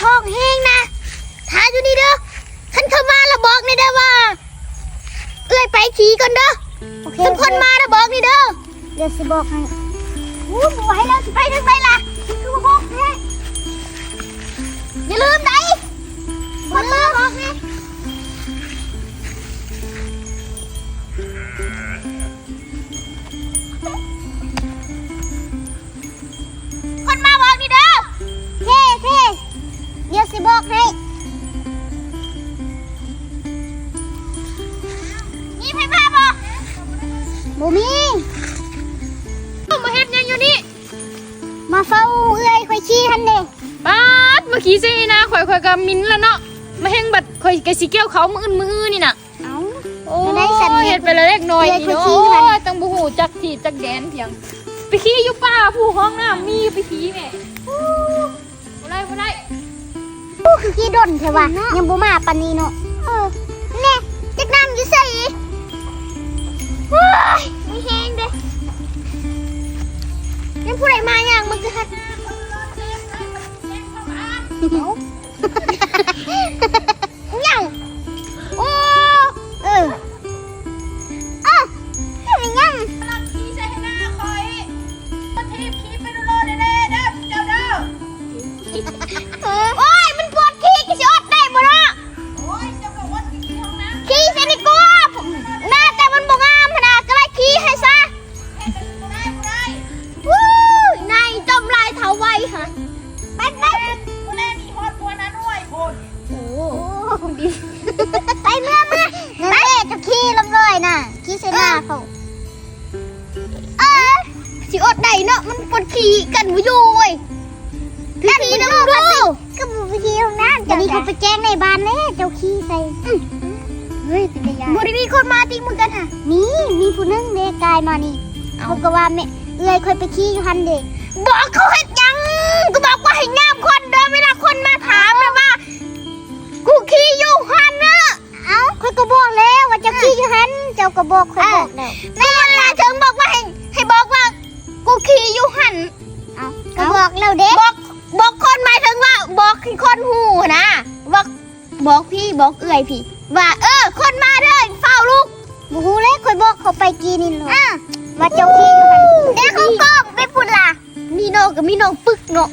ທ້ອງແຮງນະ ຖ້າຢູ່ນີ້ເດີ. ຄັນເຂົາມາລະບອກແດ່ເດີວ່າ ເອື້ອຍໄປຂີ່ກ່ອນເດີ. ໂອເຄ ຄັນຄົນມາລະບອກແດ່ເດີ. ດຽວຊິບອກໃຫ້. ໂອ້ ບໍ່ໄຫວແລ້ວ ຊິໄປທາງໃດລະ? ຄືບໍ່ບອກແທ້. ຢ່າລືມໃດ໋ ບໍ່ລືມ ບອກແດ່. ຄົນມາບອກນີ້ເດີ. ເທ່ໆ ດຽວຊິບອກໃຫ້. ມີໃຜມາບໍ່? ບໍ່ມີ. ເຈົ້າມາເຮັດຫຍັງຢູ່ນີ້? ມາເຝົ້າເອື້ອຍຂ້ອຍຂີ່ຫັ້ນເດ້. ປາດ ມາຂີ່ໃສ່ໜ້າຂ້ອຍ ຂ້ອຍກໍໝິ່ນລະເນາະ. ມາແຮງບັດ ຂ້ອຍກໍຊິກ່ຽວເຂົ້າມື້ອື່ນມື້ອື່ນນີ້ນະ. ເອົ້າ ໂອ້ຍ ຈັ່ງໃດຊັ້ນ ເຮັດໄປລະເລັກນ້ອຍນີ້ເນາະ. ໂອ້ຍ ຕັ້ງບໍ່ຮູ້ຈັກທີ່ຈັກແດນພຽງ ໄປຂີ່ຢູ່ປ່າຜູ້ ຫ້ອງນ້ຳມີ ໄປຂີ່ແມ່. ບໍ່ໄດ້ ບໍ່ໄດ້. ໂອ້ ຄືຂີ່ດົນແທ້ວະ ຍັງບໍ່ມາປານນີ້ເນາະ. ເອີ ແນ່ ຈັກນັ່ງຢູ່ໃສ? ໂອ້ຍ ມີແຮງເດ້. ຍັງຜູ້ໃດມາຍ່າງມາຄືຫັ້ນ? ເອົ້າ ຫຍັງ? ໂອ້ ເອີ ເອີ ເຮັດຫຍັງ? ກຳລັງຂີ່ໃສ່ໜ້າຂ້ອຍ ມາຖີບຂີ່ໄປໂລດໆແດ່ໆເດີເຈົ້າເດີ. ໂອ້ຍ ມັນປວດຂີ່ ກໍຊິອົດໄດ້ບໍ່ເນາະ? ໂອ້ຍ ເຈົ້າກໍອົດໄປຂີ່ຫ້ອງນ້ຳ ຂີ່ໃສ່ນີ້ກວ່າ ໜ້າແຕ່ມັນບໍ່ງາມຫັ້ນນະ ກໍໄດ້ຂີ່ໃຫ້ຊະ. ວູ້ຍ ນາຍຈົ່ມລາຍເຖົ້າໄວຫະ. ໄປ ໄປ ມື້ແລງນີ້ຮອດຫົວນານ້ອຍພຸ້ນ. ໂອ້ ໄປ ເມືອ ເມືອ ໄປ ເຈົ້າຂີ່ລຳລອຍນະ ຂີ່ໃສ່ໜ້າເຂົາ. ເອີ ຊິອົດໄດ້ເນາະ ມັນປົດຂີ້ກັນບໍ່ຢູ່ເວີຍ. ໄປຂີ່ນຳລູກ ຄືບໍ່ໄປຂີ່ຫ້ອງນ້ຳ? ດຽວນີ້ເຂົາໄປແຈ້ງໃນບ້ານແລ້ວ ເຈົ້າຂີ່ໃສ່. ເຮີ້ຍ ເປັນຕາຢ້ານ. ບໍ່ໄດ້ມີຄົນມາຕິ ມື້ກັນຫະ? ມີ ມີຜູ້ໜຶ່ງເດ້ ກາຍມານີ້. ເຂົາກໍວ່າແມ່ເອື້ອຍຂ້ອຍໄປຂີ່ຢູ່ຫັ້ນເດ້. ບອກເຂົາເຮັດຫຍັງ? ກໍບອກວ່າໃຫ້ຍາມຄົນເດີ ເວລາຄົນມາຖາມນະວ່າ ກູຂີ່ຢູ່ຫັ້ນເນາະ. ເອົ້າ ຂ້ອຍກໍບອກແລ້ວວ່າເຈົ້າຂີ່ຢູ່ຫັ້ນ ເຈົ້າກໍບອກ ຂ້ອຍບອກແລ້ວ. ແມ່ນລະ ເຖິງບອກວ່າໃຫ້ ໃຫ້ບອກວ່າກູຂີ່ຢູ່ຫັ້ນ. ເອົ້າ ກໍບອກແລ້ວເດ້. ບອກ ບອກຄົນໝາຍເຖິງວ່າບອກໃຫ້ຄົນຮູ້ຫັ້ນນະ ບອກ ບອກພີ່ ບອກເອື້ອຍພີ່ວ່າ ເອີ ຄົນມາເດີ ຟ້າວລຸກ. ບໍ່ຮູ້ແລ້ວ ຂ້ອຍບອກເຂົາໄປກີ້ນີ້ໂລດ ວ່າເຈົ້າຂີ່ຢູ່ຫັ້ນ. ແຕ່ເຂົາກໍໄປພຸ້ນລະ ມີນ້ອງກໍມີນ້ອງປຶກເນາະ.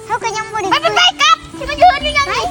ເຮົາກໍຍັງບໍ່ໄດ້ ໄປໆໆ ກັບ ຊິມາຢືນຢູ່ຫຍັງນີ້?